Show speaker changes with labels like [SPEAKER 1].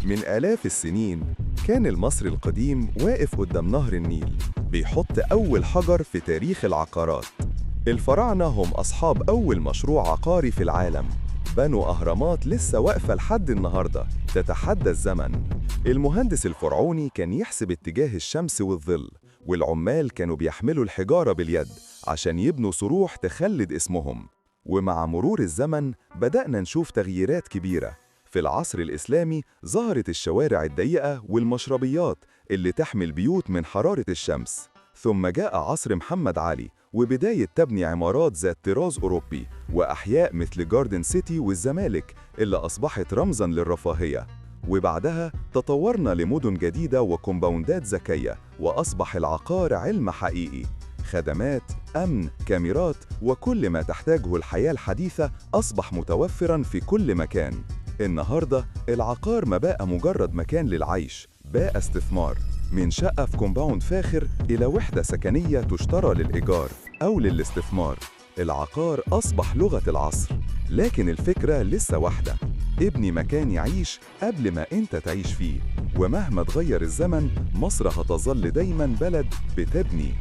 [SPEAKER 1] من آلاف السنين كان المصري القديم واقف قدام نهر النيل بيحط أول حجر في تاريخ العقارات. الفراعنة هم أصحاب أول مشروع عقاري في العالم، بنوا أهرامات لسه واقفة لحد النهاردة تتحدى الزمن. المهندس الفرعوني كان يحسب اتجاه الشمس والظل، والعمال كانوا بيحملوا الحجارة باليد عشان يبنوا صروح تخلد اسمهم. ومع مرور الزمن بدأنا نشوف تغييرات كبيرة. في العصر الإسلامي ظهرت الشوارع الضيقة والمشربيات اللي تحمي البيوت من حرارة الشمس. ثم جاء عصر محمد علي وبداية تبني عمارات ذات طراز أوروبي وأحياء مثل جاردن سيتي والزمالك اللي أصبحت رمزاً للرفاهية. وبعدها تطورنا لمدن جديدة وكومباوندات ذكية، وأصبح العقار علم حقيقي. خدمات، أمن، كاميرات، وكل ما تحتاجه الحياة الحديثة أصبح متوفراً في كل مكان. النهاردة العقار ما بقى مجرد مكان للعيش، بقى استثمار. من شقة في كومباوند فاخر إلى وحدة سكنية تشترى للإيجار أو للاستثمار. العقار أصبح لغة العصر، لكن الفكرة لسه واحدة: ابني مكان يعيش قبل ما أنت تعيش فيه. ومهما تغير الزمن، مصر هتظل دايماً بلد بتبني.